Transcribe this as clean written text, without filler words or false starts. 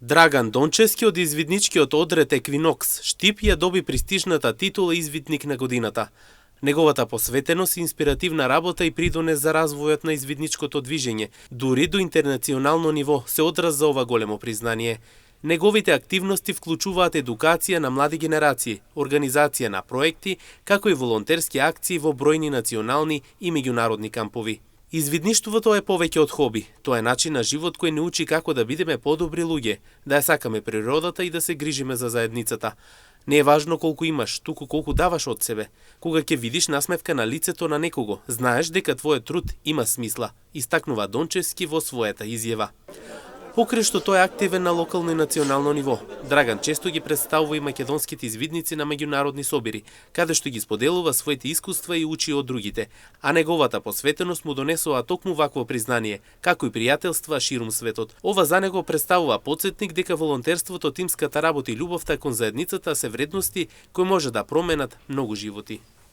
Драган Дончевски од извидничкиот одред Еквинокс Штип ја доби престижната титула Извидник на годината. Неговата посветеност и инспиративна работа и придонес за развојот на извидничкото движење, дури до интернационално ниво, се одраз за ова големо признание. Неговите активности вклучуваат едукација на млади генерации, организација на проекти, како и волонтерски акции во бројни национални и меѓународни кампови. Извидништвото е повеќе од хоби. Тоа е начин на живот кој не учи како да бидеме подобри луѓе, да ја сакаме природата и да се грижиме за заедницата. Не е важно колку имаш, туку колку даваш од себе. Кога ќе видиш насмевка на лицето на некого, знаеш дека твојот труд има смисла, истакнува Дончевски во својата изјава. Покрај што тој е активен на локално и национално ниво, Драган често ги представува и македонските извидници на меѓународни собири, каде што ги споделува своите искуства и учи од другите, а неговата посветеност му донесува токму вакво признание, како и пријателства ширум светот. Ова за него представува потсетник дека волонтерството, тимската работа и љубовта кон заедницата се вредности кои може да променат многу животи.